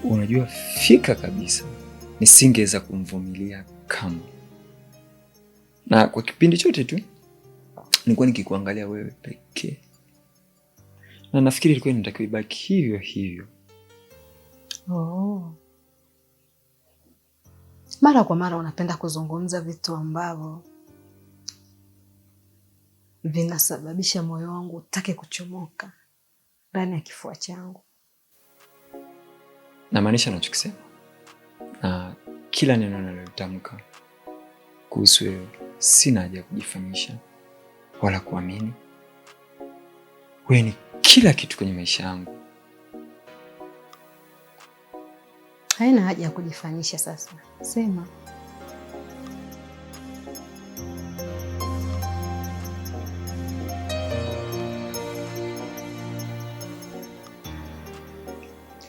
Unajua fika kabisa nisingeweza kumvumilia kamwe, na kwa kipindi chote tu nilikuwa nikikuangalia wewe pekee, na nafikiri ilikuwa inatakiwa ibaki hivyo hivyo. Oh. Mara kwa mara unapenda kuzungumza vitu ambavyo vinasababisha moyo wangu utake kuchomoka ndani ya kifua changu. Namaanisha nachokisema na kila neno nalotamka kuhusu wewe, sina haja ya kujifanyisha wala kuamini. Wewe ni kila kitu kwenye maisha yangu. Haina haja ya kujifanyisha sasa. Sema.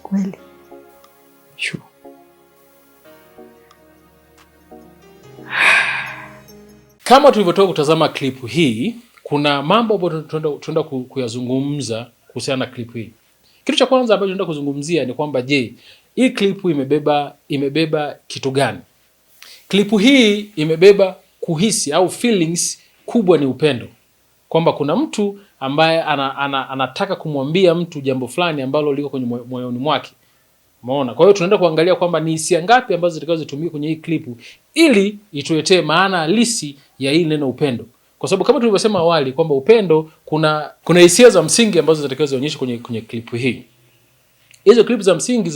Kweli? Sure. Kama tulivyotoka kutazama klipu hii, kuna mambo ambayo tunaenda kuyazungumza kuhusiana na klipu hii. Kitu cha kwanza ambacho tunaenda kuzungumzia ni kwamba je, hii klipu imebeba kitu gani? Klipu hii imebeba kuhisi au feelings kubwa ni upendo, kwamba kuna mtu ambaye anataka kumwambia mtu jambo fulani ambalo liko kwenye moyoni mwake. Umeona? Kwa hiyo tunaenda kuangalia kwamba ni hisia ngapi ambazo zitakazotumika kwenye hii klipu ili ituletee maana halisi ya hii neno upendo. Kwa sababu kama tulivyosema awali kwamba upendo kuna hisia za msingi ambazo zinatakiwa zionyeshwe kwenye klipu hii. Hizo klipu za msingi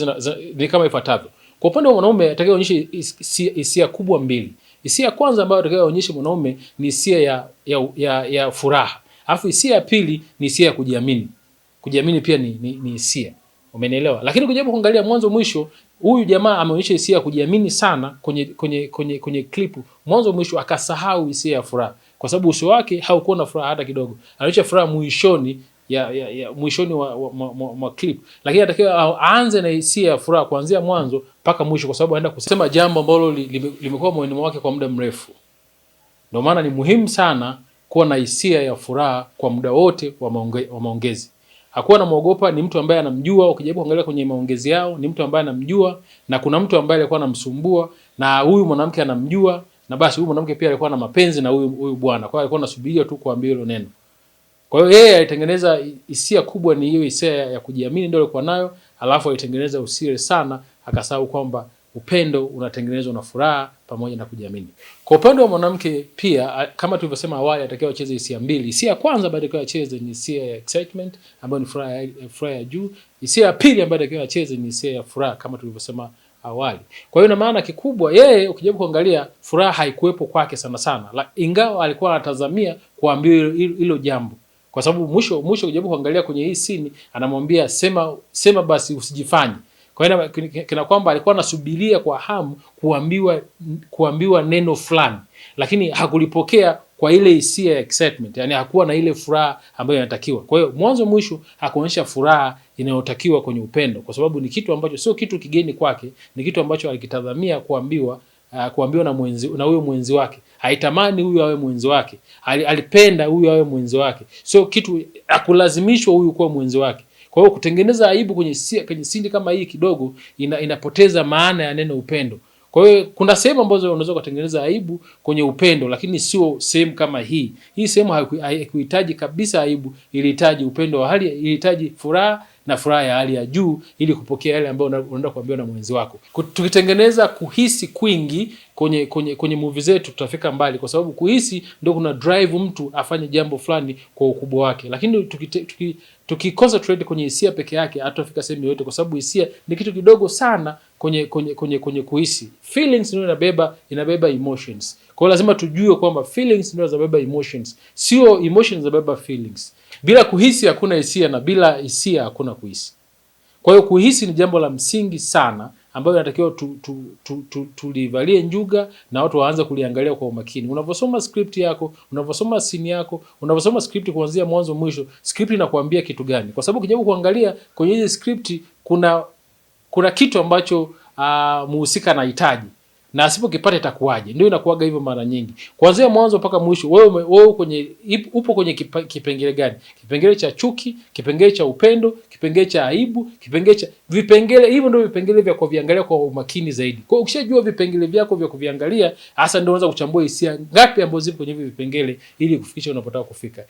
ni kama ifuatavyo. Kwa upande wa mwanaume atakayeonyesha hisia kubwa mbili. Hisia ya kwanza ambayo atakayeonyesha mwanaume ni hisia ya furaha. Alafu hisia ya pili ni hisia ya kujiamini. Kujiamini pia ni hisia. Umenielewa? Lakini kujaribu kuangalia mwanzo mwisho, huyu jamaa ameonyesha hisia ya kujiamini sana kwenye klipu. Mwanzo mwisho akasahau hisia ya furaha, kwa sababu uso wake haukuwa na furaha hata kidogo. Anaonyesha furaha mwishoni ya mwishoni wa clip, lakini anatakiwa aanze na hisia ya furaha kuanzia mwanzo mpaka mwisho, kwa sababu anaenda kusema jambo ambalo limekuwa moyoni mwake kwa muda mrefu. Ndio maana ni muhimu sana kuwa na hisia ya furaha kwa muda wote wa maongezi. Hakuwa anamuogopa, ni mtu ambaye anamjua. Ukijaribu kuangalia kwenye maongezi yao, ni mtu ambaye anamjua, na kuna mtu ambaye alikuwa anamsumbua, na huyu mwanamke anamjua, na basi huyu mwanamke pia alikuwa na mapenzi na huyu bwana. Kwa hiyo alikuwa anasubiria tu kuambiwa hilo neno. Kwa hiyo yeye alitengeneza hisia kubwa, ni hiyo hisia ya kujiamini ndio alikuwa nayo, alafu alitengeneza usiri sana, akasahau kwamba upendo unatengenezwa na furaha pamoja na kujiamini. Kwa upande wa mwanamke pia, kama tulivyosema awali, atakiwa acheze hisia mbili. Hisia ya kwanza ambayo atakiwa acheze ni hisia ya excitement ambayo ni furaha ya juu. Hisia ya pili ambayo atakiwa acheze ni hisia ya furaha kama tulivyosema awali. Kwa hiyo ina maana kikubwa yeye ukijaribu kuangalia furaha haikuwepo kwake sana sana, ingawa alikuwa anatazamia kuambiwa hilo jambo. Kwa sababu mwisho ukijaribu kuangalia kwenye hii scene anamwambia sema basi usijifanye. Kwa hiyo kina kwamba alikuwa anasubiria kwa hamu kuambiwa neno fulani, lakini hakulipokea kwa ile hisia ya excitement, yani hakuwa na ile furaha ambayo inatakiwa. Kwa hiyo mwanzo mwisho hakuonyesha furaha inayotakiwa kwenye upendo, kwa sababu ni kitu ambacho sio kitu kigeni kwake, ni kitu ambacho alikitazamia kuambiwa na mwenzi, na huyo mwenzi wake. Haitamani huyu awe mwenzi wake, alipenda huyu awe mwenzi wake, sio kitu akulazimishwa huyu kuwa mwenzi wake. Kwa hiyo kutengeneza aibu kwenye sindi kama hii kidogo inapoteza maana ya neno upendo. Kwa hiyo kuna sehemu ambazo unaweza kutengeneza aibu kwenye upendo, lakini sio sehemu kama hii. Hii sehemu haikuhitaji kabisa aibu, ilihitaji upendo wa hali, ilihitaji furaha na furaha ya hali ya juu ili kupokea yale ambayo unaenda kuambiwa na mwenzi wako. Tukitengeneza kuhisi kwingi kwenye movie zetu tutafika mbali, kwa sababu kuhisi ndio kuna drive mtu afanye jambo fulani kwa ukubwa wake. Lakini tukiconcentrate kwenye hisia peke yake hatutafika sehemu yoyote, kwa sababu hisia ni kitu kidogo sana kwenye kuhisi. Feelings ndio inabeba emotions. Kwa hiyo lazima tujue kwamba feelings ndio zinabeba emotions, sio emotions zinabeba feelings. Bila kuhisi hakuna hisia, na bila hisia hakuna kuhisi. Kwa hiyo kuhisi ni jambo la msingi sana ambayo inatakiwa tulivalie njuga na watu waanze kuliangalia kwa umakini. Unavyosoma script yako, unavyosoma scene yako, unavyosoma script kuanzia mwanzo mwisho, script inakuambia kitu gani? Kwa sababu ukijaribu kuangalia kwenye hizi script kuna kitu ambacho muhusika anahitaji. Na asipokipata itakuwaje? Ndio inakuwaga hivyo mara nyingi, kuanzia mwanzo mpaka mwisho. Wewe kwenye upo kwenye kipengele gani? Kipengele cha chuki, kipengele cha upendo, kipengele cha aibu, kipengele cha vipengele hivyo, ndio vipengele vya kuviangalia kwa umakini zaidi. Kwa hiyo ukishajua vipengele vyako vya kuviangalia, hasa ndio unaweza kuchambua hisia ngapi ambazo zipo kwenye hivi vipengele ili kufikisha unapotaka kufika.